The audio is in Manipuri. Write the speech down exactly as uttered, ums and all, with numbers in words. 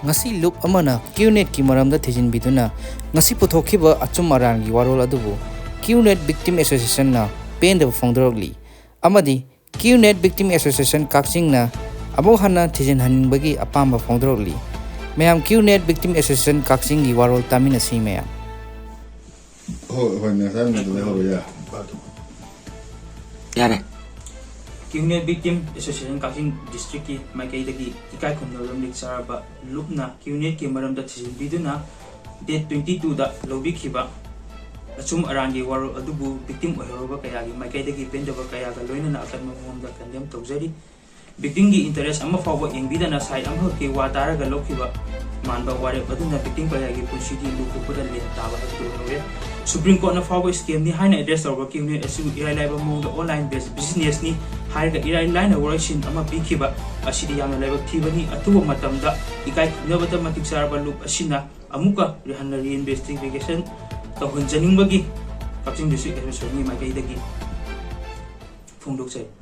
ꯉꯁꯤ ꯂꯨꯞ ꯑꯃꯅ ꯀ꯭ꯌꯨꯅꯦꯠꯀꯤ ꯃꯔꯝꯗ ꯊꯤꯖꯤꯟꯕꯤꯗꯨꯅ ꯉꯁꯤ ꯄꯨꯊꯣꯛꯈꯤꯕ ꯑꯆꯨꯝ ꯑꯔꯥꯟꯒꯤ ꯋꯥꯔꯣꯜ ꯑꯗꯨꯕꯨ ꯀ꯭ꯌꯨꯅꯦꯠ ꯚꯤꯛꯇꯤꯝ ꯑꯦꯁꯣꯁꯤꯌꯦꯁꯟꯅ ꯄꯦꯟꯗꯕ ꯐꯣꯡꯗꯣꯔꯛꯂꯤ ꯑꯃꯗꯤ ꯀ꯭ꯌꯨꯅꯦꯠ ꯚꯤꯛꯇꯤꯝ ꯑꯦꯁꯣꯁꯤꯌꯦꯁꯟ ꯀꯛꯆꯤꯡꯅ ꯑꯃꯨꯛ ꯍꯟꯅ ꯊꯤꯖꯤꯟꯍꯟꯅꯤꯡꯕꯒꯤ ꯑꯄꯥꯝꯕ ꯐꯣꯡꯗꯣꯔꯛꯂꯤ꯫ ꯃꯌꯥꯝ ꯀ꯭ꯌꯨꯅꯦꯠ ꯚꯤꯛꯇꯤꯝ ꯑꯦꯁꯣꯁꯤꯌꯦꯁꯟ ꯀꯛꯆꯤꯡꯒꯤ ꯋꯥꯔꯣꯜ ꯇꯥꯃꯤꯟꯅꯁꯤ ꯃꯌꯥꯝ꯫ ꯍꯣꯏ ꯍꯣꯏ ꯉꯁꯥꯏ ꯃꯗꯨꯗꯩ ꯍꯧꯔꯣ ꯌꯥ ꯌꯥꯔꯦ꯫ ꯀ꯭ꯌꯨꯅꯦꯠ ꯚꯤꯛꯇꯤꯝ ꯑꯦꯁꯣꯁꯤꯌꯦꯁꯟ ꯀꯛꯆꯤꯡ ꯗꯤꯁꯇ꯭ꯔꯤꯛꯀꯤ ꯃꯥꯏꯀꯩꯗꯒꯤ ꯏꯀꯥꯏ ꯈꯨꯝꯅꯕ ꯂꯤꯛ ꯆꯥꯔꯕ ꯂꯨꯞꯅ ꯀ꯭ꯌꯨꯅꯦꯠꯀꯤ ꯃꯔꯝꯗ ꯊꯤꯖꯤꯟꯕꯤꯗꯨꯅ ꯗꯦꯠ ꯇ꯭ꯋꯦꯟꯇꯤ ꯇꯨꯗ ꯂꯧꯕꯤꯈꯤꯕ ꯑꯆꯨꯝ ꯑꯔꯥꯟꯒꯤ ꯋꯥꯔꯣꯜ ꯑꯗꯨꯕꯨ ꯚꯤꯛꯇꯤꯝ ꯑꯣꯏꯍꯧꯔꯕ ꯀꯌꯥꯒꯤ ꯃꯥꯏꯀꯩꯗꯒꯤ ꯄꯦꯟꯗꯕ ꯀꯌꯥꯒ ꯂꯣꯏꯅꯅ ꯑꯀꯟꯕ ꯃꯑꯣꯡꯗ ꯀꯟꯗꯦꯝ ꯇꯧꯖꯔꯤ꯫ ꯚꯤꯛꯇꯤꯝꯒꯤ ꯏꯟꯇꯔꯦꯁ ꯑꯃ ꯐꯥꯎꯕ ꯌꯦꯡꯕꯤꯗꯅ ꯁꯥꯏꯠ ꯑꯃꯈꯛꯀꯤ ꯋꯥ ꯇꯥꯔꯒ ꯂꯧꯈꯤꯕ ꯃꯥꯟꯕ ꯋꯥꯔꯦꯞ ꯑꯗꯨꯅ ꯚꯤꯛꯇꯤꯝ ꯀꯌꯥꯒꯤ ꯄꯨꯟꯁꯤꯗꯤ ꯂꯨ ꯀꯨꯞꯄꯗ ꯂꯦꯟ ꯇꯥꯕ ꯍꯥꯏꯕꯗꯨ ꯑꯣꯏꯍꯧꯔꯦ꯫ ꯁꯨꯄ꯭ꯔꯤꯝ ꯀꯣꯔꯠꯅ ꯐꯥꯎꯕ ꯁ꯭ꯀꯦꯝꯅꯤ ꯍꯥꯏꯅ ꯑꯦꯗ꯭ꯔꯦꯁ ꯇꯧꯔꯕ ꯀ꯭ꯌꯨꯅꯦꯠ ꯑꯁꯤꯕꯨ ꯏꯔꯥꯏ ꯂꯥꯏꯕ ꯃꯑꯣꯡꯗ ꯑꯣꯟꯂꯥꯏꯟ ꯕꯦꯁ ꯕꯤꯖꯤꯅꯦꯁꯅꯤ ꯍꯥꯏꯔꯒ ꯏꯔꯥꯏ ꯂꯥꯏꯅ ꯋꯥꯔꯣꯏꯁꯤꯟ ꯑꯃ ꯄꯤꯈꯤꯕ ꯑꯁꯤꯗꯤ ꯌꯥꯝꯅ ꯂꯥꯏꯕꯛ ꯊꯤꯕꯅꯤ꯫ ꯑꯊꯨꯕ ꯃꯇꯝꯗ ꯏꯀꯥꯏ ꯈꯨꯝꯅꯕꯗ ꯃꯇꯤꯛ ꯆꯥꯔꯕ ꯂꯨꯞ ꯑꯁꯤꯅ ꯑꯃꯨꯛꯀ ꯍꯟꯅ ꯔꯤꯏꯟꯚꯦꯁꯇꯤꯒꯦꯁꯟ ꯇꯧꯍꯟꯖꯅꯤꯡꯕꯒꯤ ꯀꯛꯆꯤꯡ ꯗꯤꯁꯇ꯭ꯔꯤꯛ ꯑꯦꯁꯣꯁꯤꯌꯦꯁꯟꯒꯤ ꯃꯥꯏꯀꯩꯗꯒꯤ ꯐꯣꯡꯗꯣꯛꯆꯔꯤ꯫